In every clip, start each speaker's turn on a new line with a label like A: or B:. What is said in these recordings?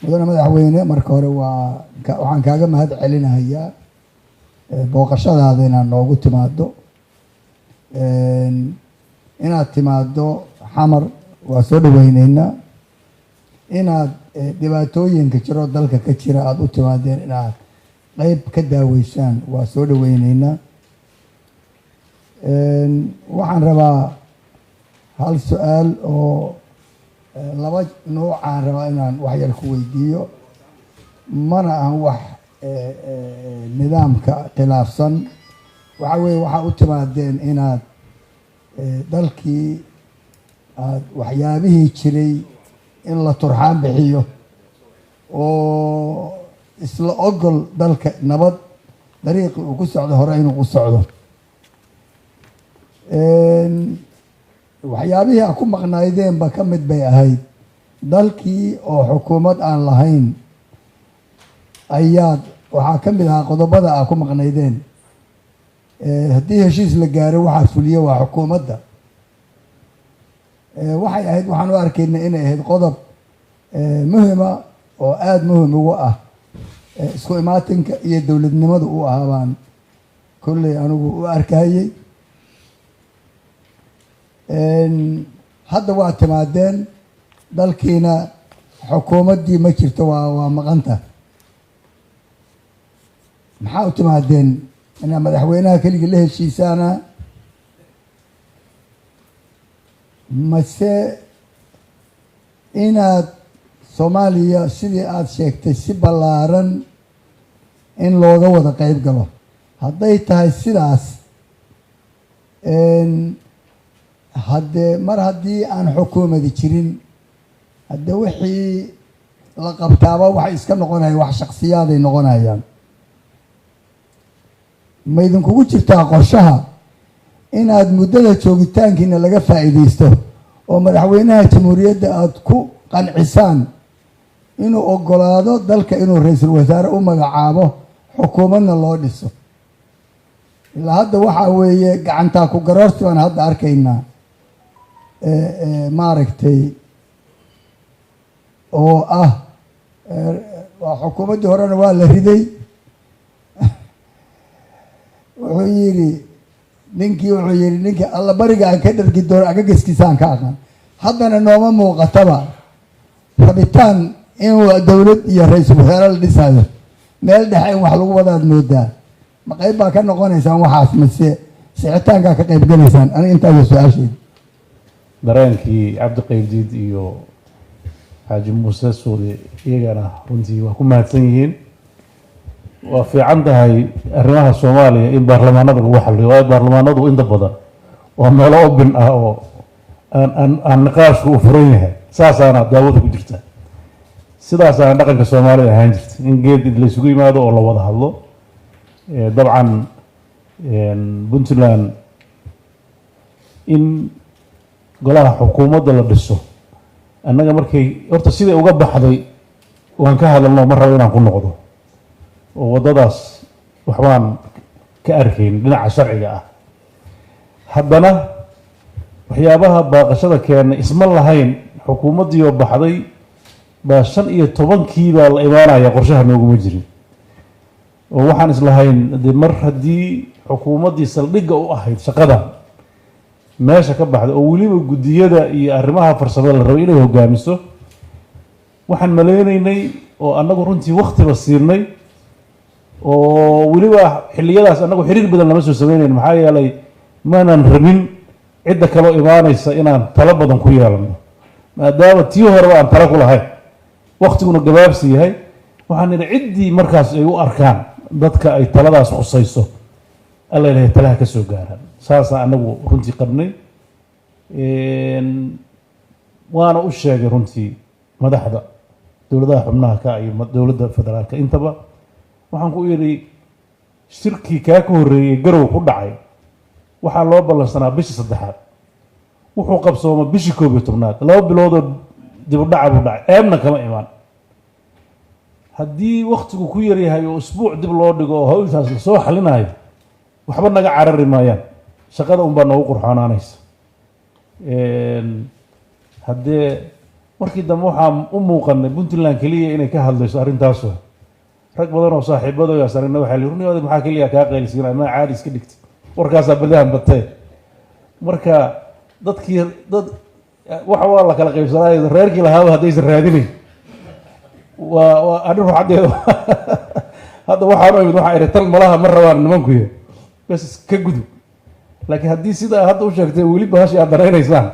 A: Mudane madaxweyne, marka hore waa waxaan kaaga mahad celinayaa booqashadaada inaad noogu timaado, inaad timaado Xamar waa soo dhaweyneynaa, inaad dhibaatooyinka jiro dalka ka jira aada u timaadeen inaad qeyb ka daaweysaan waa soo dhaweyneynaa. Waxaan rabaa hal su-aal oo laba nuucaan rabaa inaan wax yar ku weydiiyo, mana ahan wax nidaamka khilaafsan. Waxaa weeye, waxaa u timaadeen inaad dalkii aad waxyaabihii jiray in la turxaan bixiyo oo isla ogol dalka nabad dariiqii uu ku socdo hore inuu u socdo. Waxyaabihii a ku maqnaydeenba ka mid bay ahayd dalkii oo xukuumad aan lahayn ayaad waxaa ka mid ahaa qodobada aa ku maqnaydeen. Haddii heshiis la gaaro, waxaa fuliyo waa xukuumadda. Waxay ahayd, waxaan u arkaynay inay ahayd qodob muhima oo aada muhim ugu ah isku imaatinka iyo dowladnimada u ahaa baan kolley anigu u arkayey. Hadda waa timaadeen, dalkiina xukuumaddii ma jirto, waa maqanta. Maxaa u timaadeen? Inaa madaxweynaha keligii la heshiisaana, mase inaad Soomaaliya sidii aada sheegtay si ballaaran in looga wada qeyb galo? Hadday tahay sidaas, haddee mar haddii aan xukuumadi jirin, hadde wixii la qabtaaba waxay iska noqonayaan wax shaksiyaaday noqonayaan. Ma idinkugu jirtaa qorshaha inaad muddada joogitaankiina laga faa'iidaysto oo madaxweynaha jamhuuriyadda aada ku qancisaan inuu oggolaado dalka inuu ra-iisul wasaare u magacaabo, xukuumadna loo dhiso? Ilaa hadda waxaa weeye gacantaa ku garoorsi baan hadda arkaynaa, maaragtay, oo ah waa xukuumaddii horena waa la riday. Wuxuu yidhi ninkii, wuxuu yidhi ninkii alla bariga aan ka dhargi doono agagaskiisaan ka aqaan. Haddana nooma muuqataba rabitaan inuu dowlad iyo ra-iisul wasaare la dhisaayo. Meel dhexe in wax lagu wadaad moodaa. Ma qayb baa ka noqonaysaan waxaas, mase sixitaankaa ka qayb galaysaan? Aniga intaasa su-aasheeda.
B: Dareenkii Cabdi Qaybdiid iyo Xaaji Muuse Suudi iyagana runtii waa ku mahadsan yihiin. Waa fiican tahay arrimaha Soomaaliya in baarlamaanada lagu xaliyo, waayo baarlamaanadu inta badan waa meelo open ah oo aan niqaashku u furan yahay. Saasaana daawada ku jirta, sidaasaana dhaqanka Soomaalida ahaan jirta in geed laysugu yimaado oo la wada hadlo. Dabcan Puntland in golaha xukuumadda la dhiso, annaga markay horta siday uga baxday waan ka hadalno, ma rabo inaan ku noqdo oo waddadaas waxbaan ka arkayn dhinaca sharciga ah. Haddana waxyaabaha baaqashada keenay isma lahayn xukuumaddii oo baxday baa 15-kii baa la imaanaya, qorshaha nooguma jirin. Oo waxaan islahayn de mar haddii xukuumaddii saldhigga u ahayd shaqada meesha ka baxday oo weliba guddiyada iyo arrimaha farsamada la rabay inay hogaamiso, waxaan maleynaynay oo annagu runtii waktiba siinay oo weliba xilliyadaas annagu xiriir badan lama soo sameynayn, maxaa yeelay maanan rabin cidda kaloo imaanaysa inaan talo badan ku yeelano, maadaama tii horeba aan talo ku lahayn, waktiguna gabaabsi yahay. Waxaan nidhi ciddii markaas ay u arkaan dadka ay taladaas khusayso, alla ilahay talaha ka soo gaaraan. Saasaa annagu runtii qabnay, waana u sheegay runtii madaxda dowladaha xubnaha ka iyo dowladda federaalka intaba. Waxaan ku idhi shirkii kaa ka horreeyey Garow ku dhacay waxaa loo ballansanaa bishii saddexaad, wuxuu qabsooma bishii 11aad, 2 biloodoo dib u dhaca buu dhacay, ceebna kama imaan. Haddii waktigu ku yaryahay oo usbuuc dib loo dhigo oo hawshaas lasoo xalinayo, waxba naga carari maayaan, shaqada unbaa noogu qurxoonaanaysa. Haddee Markii dambe waxaa u muuqanay Puntland keliya inay ka hadlayso arrintaaso. Rag badan oo saaxiibadoodaas aragna waxaa li runi maxaa keliya kaa qaylsiinaa, maa caadi iska dhigtay, warkaasaa badahan batee. Marka dadkii dad waxa waa la kala qaybsanaayo, reerkii lahaaba haddaysan raadinayn, waa arrin ruuxaddeeda. Hadda waxaan u imid, waxaa idhi tan malaha ma rabaan nimankuyo, bes ka gudub. Laakiin haddii sidaa hadda u sheegtay weli bahashi aad daraynaysaan,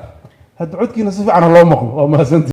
B: hadda codkiina si fiican ha loo maqlo. Waa mahadsanti.